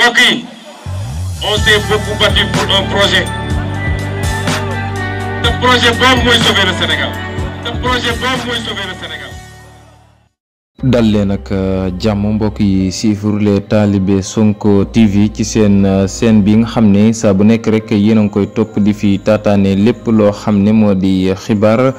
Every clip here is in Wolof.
mbokk yi on s'est beaucoup battu pour un projet te projet boobu mooy sauver le Sénégal dal leen ak jàmm mbokk yi siifur les talibé Sonko TV ci seen bi nga xam ne saa bu nekk rek yéen a ngi koy topp di fi taataane lépp loo xam ne moo di xibaar.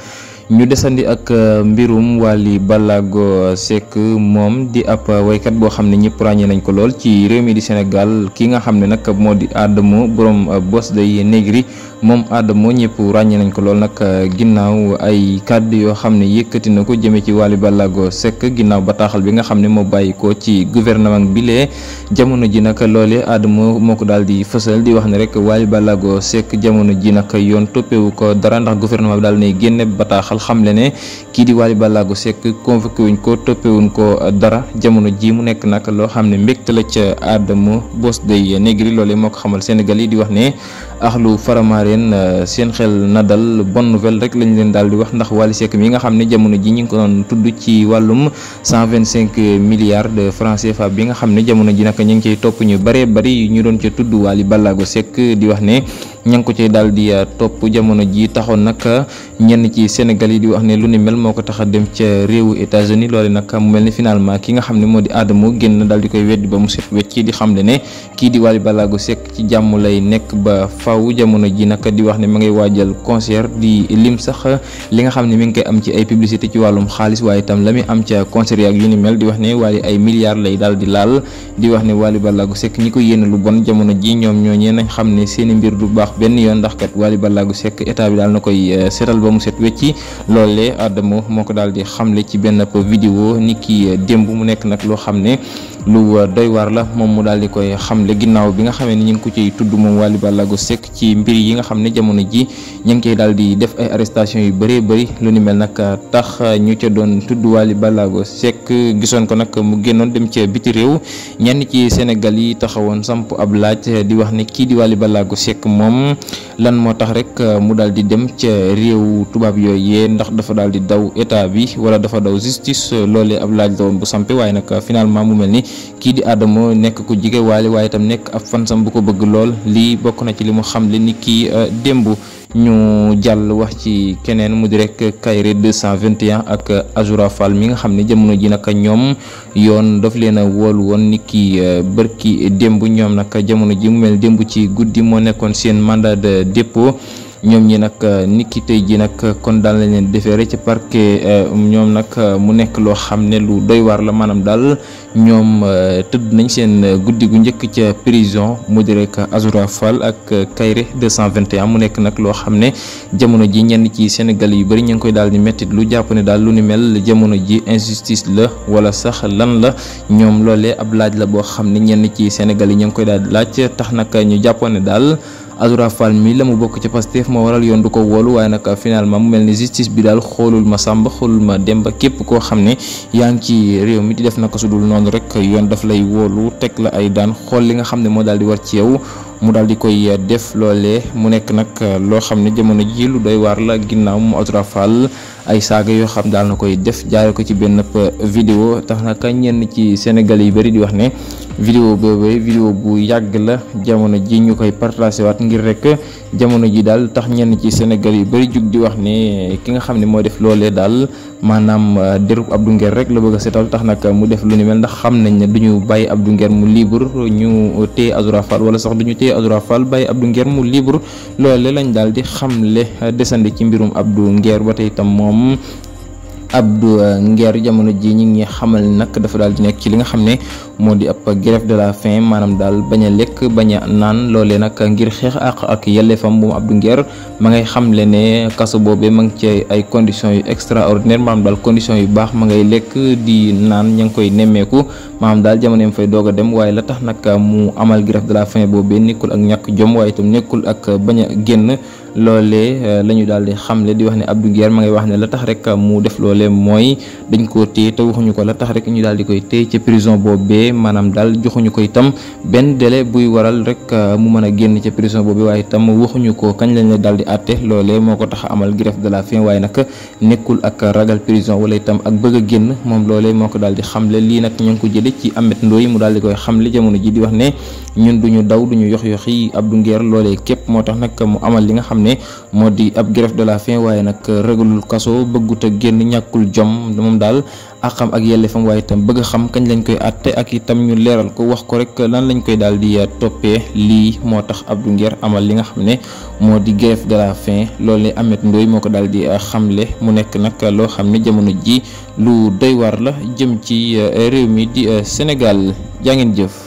ñu desandi ak mbirum Wally Ballago Seck moom di ab waykat boo xam ne ñëpp ràññee nañ ko lool ci réew mi di Sénégal ki nga xam ne nag moo di Adamo borom Boss Day Negri moom Adamo ñëpp ràññee nañ ko lool nag ginnaaw ay kàddu yoo xam ne yëkkati na ko jëmee ci Wally Ballago Seck ginnaaw bataaxal bi nga xam ne moo bàyyi ko ci gouvernement bi lee jamono ji nag loolee Adamo moo ko daal di fësal di wax ne rek Wally Ballago Seck jamono ji nag yoon toppewu ko dara ndax gouvernement bi daal ne génne bataaxal xamle ne kii di Wally Ballago Seck convoqué wuñ ko toppewuñ ko dara jamono ji mu nekk nag loo xam ne mbégte la ca Adamo Boss Day Negri loolee moo ko xamal Sénégal yi di wax ne axlu Faramareen seen xel na dal bonne nouvelle rek lañ leen daal di wax ndax Wally Seck mi nga xam ne jamono ji ñu ngi ko doon tudd ci wàllum 125 milliards de francs CFA bi nga xam ne jamono ji nag ñu ngi ciy topp ñu bëree bëri ñu doon ca tudd Wally Ballago Seck di wax ne ña ngi ko cay daal di topp jamono ji taxoon nag ñenn ci Sénégal yi di wax ne lu ni mel moo ko tax a dem ca réewu États-Unis loole nag mu mel ni finalement ki nga xam ne moo di Adamo génn daal di koy weddi ba mu set wecc di xam ne kii di Wally Ballago Seck ci jàmm lay nekk ba faw jamono ji nag di wax ne ma ngay waajal concert di lim sax li nga xam ne mi ngi koy am ci ay publicité ci wàllum xaalis waaye itam la muy am ca concert yi ak yu ni mel di wax ne Wally ay milliards lay daal di laal di wax ne Wally Ballago Seck ñi ko yéene lu bon jamono ji ñoom ñooñee nañ xam ne seeni mbir du baax benn yoon ndax kat Wally Ballago Seck état bi daal na koy seetal ba mu set wecci loolee Adamo moo ko daal di xamle ci benn vidéo ni ki démb mu nekk nag loo xam ne lu doy waar la moom mu daal di koy xamle ginnaaw bi nga xamee ni ñu ngi ko ciy tudd moom Wally Ballago Seck ci mbir yi nga xam ne jamono ji ñu ngi koy daal di def ay arrestation yu bëree bëri lu ni mel nag tax ñu ca doon tudd Wally Ballago Seck gisoon ko nag mu génnoon dem ca biti réew ñenn ci Sénégal yi taxawoon samp ab laaj di wax ne kii di Wally Ballago Seck moom lan moo tax rek mu daal di dem ca réew tubaab yooyee ndax dafa daal di daw état bi wala dafa daw justice loolee ab laaj la woon bu sampe waaye nag finalement mu mel ni kii di Adamo nekk ku jige Wally waaye itam nekk ab fansam bu ko bëgg lool lii bokk na ci li mu xamle ni kii démb ñu jàll wax ci keneen mu di rek Kairé 221 ak Azoura Fall mi nga xam ne jamono ji nag ñoom yoon daf leen a woolu woon ni ki bërki démb ñoom nag jamono ji mu mel démb ci guddi moo nekkoon seen mandat de dépôt ñoom ñi nag niki tey ji nag kon daal lañ leen déféré ci parquet ñoom nag mu nekk loo xam ne lu doy waar la maanaam daal ñoom tëdd nañ seen guddi gu njëkk ca prison mu di rek Azoura Fall ak Kairé 221 mu nekk nag loo xam ne jamono ji ñenn ci Sénégal yu bëri ñu ngi koy daal di mettit lu jàpp ne daal lu ni mel jamono ji injustice la wala sax lan la ñoom loolee ab laaj la boo xam ne ñenn ci Sénégal yi ñu ngi koy daal di laaj tax nag ñu jàppoon ne daal Azoura Fall mi la mu bokk ci Pastef moo waral yoon du ko woolu waaye nag finalement mu mel ni justice bi daal xoolul ma Samba xoolul ma Demba képp koo xam ne yaa ngi ci réew mi di def naka su dul noonu rek yoon daf lay woolu teg la ay daan xool li nga xam ne moo daal di war ci yow mu daal di koy def loolee mu nekk nag loo xam ne jamono ji lu doy waar la ginnaaw mu Azoura Fall ay saaga yoo xam daal na koy def jaare ko ci benn vidéo tax nag ñenn ci Sénégal yi bëri di wax ne vidéo boobu vidéo bu yàgg la jamono ji ñu koy partagé waat ngir rek jamono ji daal tax ñenn ci Sénégal yi bëri jug di wax ne ki nga xam ne moo def loolee daal maanaam derub Abdou Nguer rek la bëgg a seetal tax nag mu def lu ni mel ndax xam nañ ne duñu bàyyi Abdou Nguer mu libre ñu téye Azoura Fall wala sax duñu téye Azoura Fall bàyyi Abdou Nguer mu libre loole lañ daal di xamle desandi ci mbirum Abdou Nguer ba tey itam moom Abdou Nguer jamono ji ñi ngi xamal nag dafa daal di nekk ci li nga xam ne moo di ab grève de la faim maanaam daal bañ a lekk bañ a naan loolee nag ngir xeex ak yelleefam moom Abdou Nguer ma ngay xamle ne kaso boobee ma ngi ci ay conditions yu extraordinaire maanaam daal conditions yu baax ma ngay lekk di naan ña ngi koy nemmeeku maanaam daal jamono yam fay doog a dem waaye la tax nag mu amal grève de la faim boobee nekkul ak ñàkk jom waaye itam nekkul ak bañ a génn loolee la ñu daal di xamle di wax ne Abdou Nguer ma ngay wax ne la tax rek mu def loolee mooy dañ koo téye te waxuñu ko la tax rek ñu daal di koy téye ca prison boobee maanaam daal joxuñu ko itam benn délai buy waral rek mu mën a génn ca prison boobee waaye itam waxuñu ko kañ lañ la daal di àtte loolee moo ko tax a amal grève de la faim waaye nag nekkul ak ragal prison wala itam ak bëgg a génn moom loolee moo ko daal di xamle lii nag ñu ngi ko jële ci Ameth Ndoye mu daal di koy xamle jamono ji di wax ne ñun duñu daw duñu yox-yoxi Abdou Nguer loolee képp moo tax nag mu amal li nga xam ne moo di ab grève de la faim waaye nag ragalul kaso bëggut a génn ñàkkul jom moom daal àqam ak yelleefam waaye itam bëgg a xam kañ lañ koy àtte ak itam ñu leeral ko wax ko rek lan lañ koy daal di toppee lii moo tax Abdou Nguer amal li nga xam ne moo di grève de la faim loolu Ameth Ndoye moo ko daal di xamle mu nekk nag loo xam ne jamono ji lu doy war la jëm ci réew mi di Sénégal jaa ngeen jëf.